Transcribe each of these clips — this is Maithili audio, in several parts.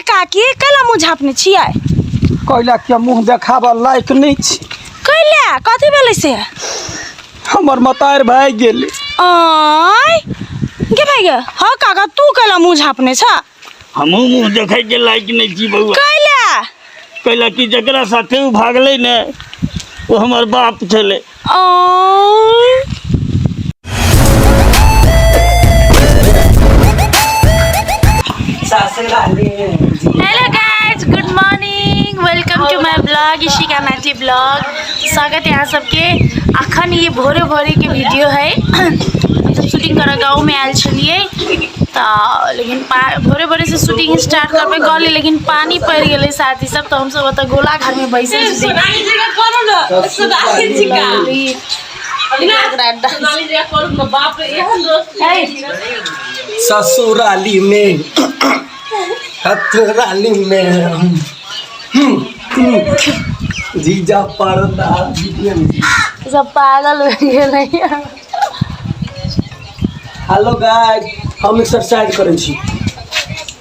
काकी कैला मुँह झाँपने छियै? कैला के मुँह देखाबऽ लायक नहि छी। कैला कथी भेलै से? हमर मतार भागि गेलै। आँय गे भाई गे, हाँ काका तू कैला मुँह झाँपने छ? हमहूँ मुँह देखैके लायक नहि छी बौआ। कैला? कैला कि जकरा साथे ओ भागलै ने ओ हमर बाप छलै। आँय hello guys, good morning, welcome to my blog Ishika Maithili blog. स्वागत है अहाँ सबके। अखन ये भोरे भोरे के वीडियो है। हमसब शूटिंग करऽ गाँव में आयल छलियै तऽ लेकिन भोरे भोरे से शूटिंग स्टार्ट करबे कहली, लेकिन पानी पड़ि गेलै साथी सब, तऽ हमसब ओतऽ गोला घर में बैसल छी। ससुराली में ससुराली में जीजा पर्दा सब पागल हो गेलै। हेलो गाइस, हम एक्सरसाइज करै छी,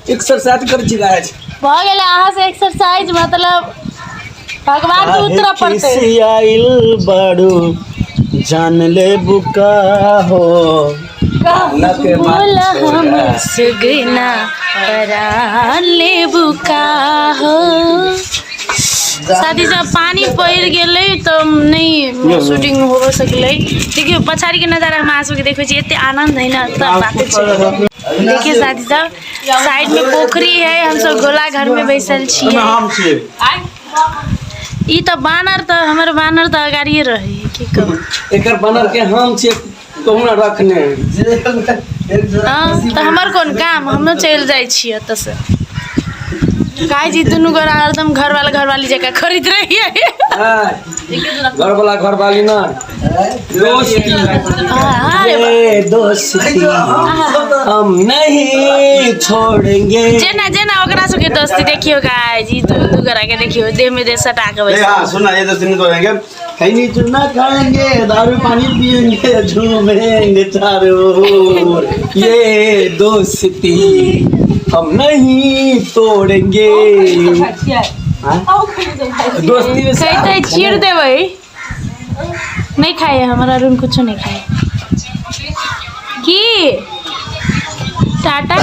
एक्सरसाइज करै छी गाइस। भऽ गेलै अहाँ से एक्सरसाइज, मतलब भगवान के उतरऽ पड़तै। आइल बारू जान ले बुका हो बोला हम सुगना परान ले बुका हो। शादी जब पानी पड़ि गेलै तऽ नहि शूटिंग हो सकलै। देखियौ पछाड़ीके नजारा हम अहाँ सबके देखबै छी, एते आनंद है ना तब बाते छै। देखियौ साथी सब, साइड में पोखरी है, हम सब गोला घर में बैसल छियै। ई तऽ बानर तऽ हमर बानर तऽ अगाड़िए रहै, की कहू। एकर बानर के हम छियै कहुना रखने। हाँ तऽ हमर कोन काम, हमहूँ चलि जाइ छियै ओतऽसँ। गाय जी दुनू गोरा हरदम घरवाला घरवाली जकाँ खरीद रहियै। घरवाला घरवाली ना दोस्ती, अरे ये दोस्ती हम नहीं छोड़ेंगे। जेना जेना ओकरा सबके दोस्ती देखियो गाय जी दू दू गोरा के देखियो देह में देह सटा के बैसल। हाँ सुना, ये दोस्ती नहीं तोड़ेंगे, खैनी चूना खाएंगे, दारू पानी पिएंगे, झूमेंगे चारों ओर, ये दोस्ती हम नहीं तोड़ेंगे। दोस्ती में कहते चीर देबै। नहीं खाए हमारा अरुण, कुछ नहीं खाए। की टाटा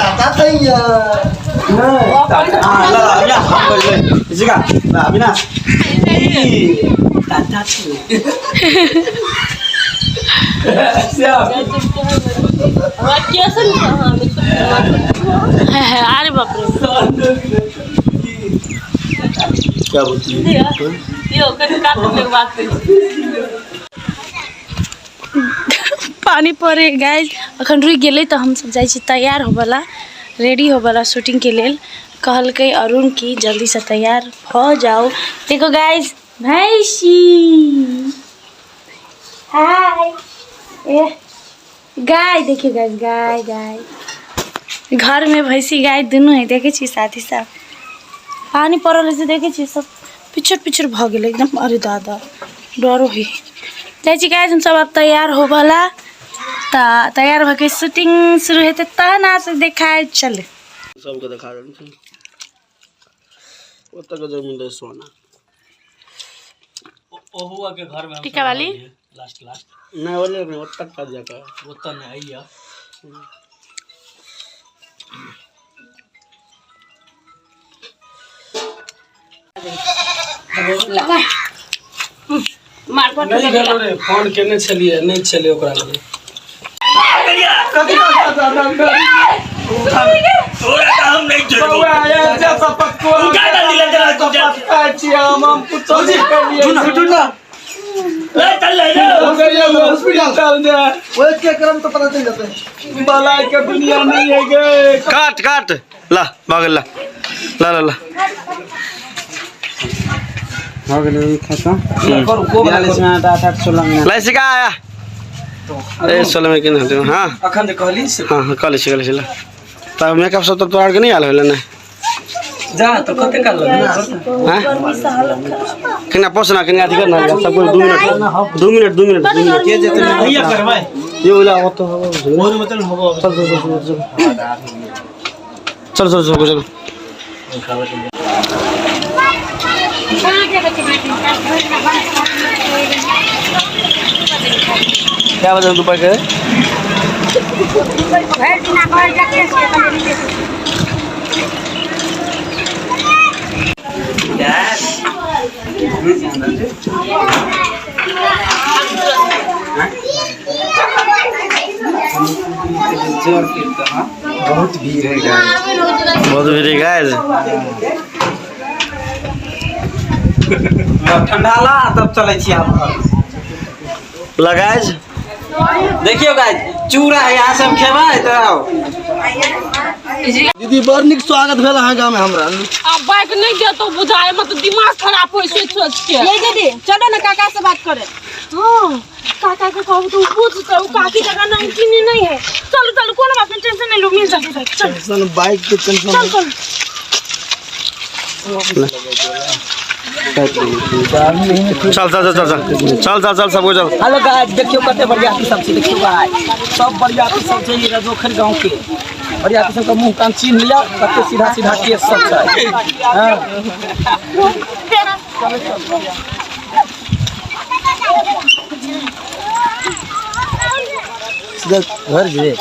अरे बाप रे, क्या बोलती है? पानी पड़े गाइस, अखन रुकि गेलै तऽ हमसब जाइ छी तैयार होबऽला, रेडी होबऽला शूटिंग के लेल। कहलकै अरुण कि जल्दी से तैयार भऽ जाउ। देखो गाइस भैंसी, हाय ए गाय, देखियो गाइस गाय गाय, घर में भैंसी गाय दुनू है। देखै छी साथी सब, पानी पड़ल है से देखै छी सब पिछड़ पिछड़ भऽ गेलै एकदम। अरे दादा डरो है। जाइ छी गाइस हमसब आब तैयार होबऽला, तऽ तैयार भऽ के शूटिंग शुरू हेतै तहन अहाँ सब देखाय। चलू सबके देखा रहल छी। ओतऽ के जमीन रहै सोना। ओहुआ के घर में हम टीका वाली? लास्ट लास्ट नहीं बोले नहीं, ओतऽ का जगह ओतऽ नहीं आइया। नहीं भेलो रे, फोन केने छलियै नहीं छलै ओकरा लग। तोरा तऽ हम नहीं छोड़बो। ए, चल ले रे। बलाय के दुनिया नहीं है गे। काट काट ला भागल ला ला ला ला हो गेलै खत्म। करू, को बना 42 मिनट 8 8 16 मिनट। ला सिका आया ए 16 में केना हेतै? हाँ अखन जे कहली से। हाँ हाँ कहले छी, कहले छी ला। तब मेकअप सब तब तोरा आरके नहि आयल होलै ने? जा तो कते काल लगलै? हाँ केना पोसना केना अथी करना सब कुछ। 2 मिनट 2 मिनट 2 मिनट 2 मिनट के जेतै ने? भैया करबै ये बोला वो तो होबो। और मतलब होबो। चल चल चल चल चल चल चल चल। क्या बजे दोपहर के बहुत भीड़ है गाइस। बहुत भीड़ है गाइस। ठंडा ला तब चलै छी आप घर। लगाइज देखियो गाइस चूड़ा है यहाँ सब खेबै तऽ आओ। दीदी बड़ नीक स्वागत भेल अहाँ गाँव में हमरा। अब बाइक नहीं दिया तो बुझाए मत दिमाग खराब हो सोच सोच के। ये दीदी चलो ना काका से बात करे। हाँ काका के कहू तो पूछते वो काकी जगह नमकीन नहीं है। चलो चलो कोनो बात नहीं, टेंशन नहीं लो, मिल जाएगी बाइक। चलो टेंशन बाइक के टेंशन। चल चल चल चल चल चल चल चल चल सबको चल। हेलो गाइस देखियो कते बरियाती सब छै, देखियो गाइस सब बरियाती सब छै रजोखर गांव के बरियाती सबके मुंह कान चिन्ह लिया, कते सीधा सीधा केस सब छै। हां सीधा घर जे।